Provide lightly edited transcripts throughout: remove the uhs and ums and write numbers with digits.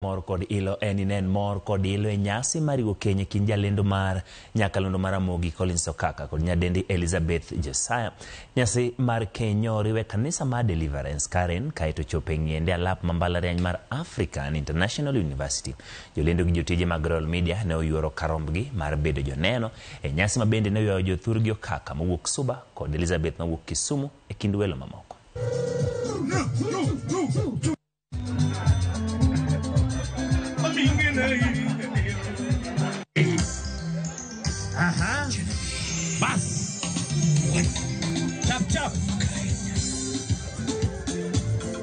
Mor kod ilo en inen mor kod ilo e nyasi mar riwo keny e kind jalendo mar nyakalondo mar Ramogi Collins Okaka kod nyadendi Elizabeth Josiah. Nyasi mar keny oriw e kanisa mar Deliverance Karen kaeto chopo e ng'iende alap ma mbalariany mar African International University. Jolendo gi jotije mag Royal Media ne oyuoro karombgi mar bedo joneno e nyasi ma bende ne oywayo jothurgi Okaka mowuok Suba kod Elizabeth mawuok Kisumu e kind welo mamoko. Aha. Bas. Chap chap.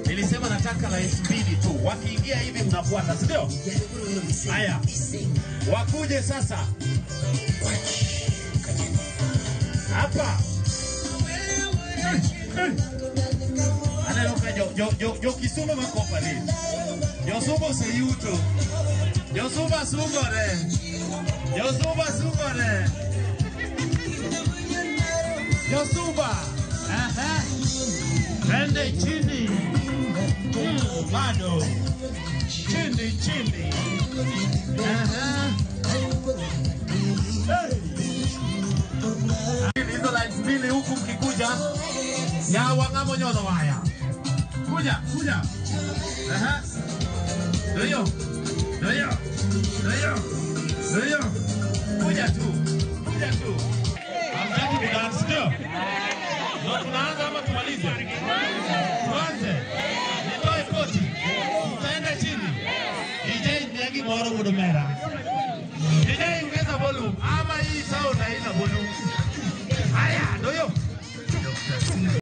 Nilisema nataka lines mbili tu. Wakiingia hivi mnafuata, si ndio? Haya. Wakuje sasa. Hapa. Aneno ka jo Kisumu ma company. Jo Suba oseyuto. Jo Suba sungore. Jo Suba sungore. Jo Suba. Aha. Twende chini. Bado. Chini chini. Aha. Hey. Hizo lines mbili huku mkikuja. Nyawa ng'amo nyono waya. Kuja, kuja. Aha. Ndio. Ndio. Ndio. Ndio. Kuja tu. Kuja tu. Hamtaki kudance ndio? Ndio tunaanza ama tumalize? Tuanze. Nitoe koti. Tutaenda chini. DJ Nyagi Moro Mudumera.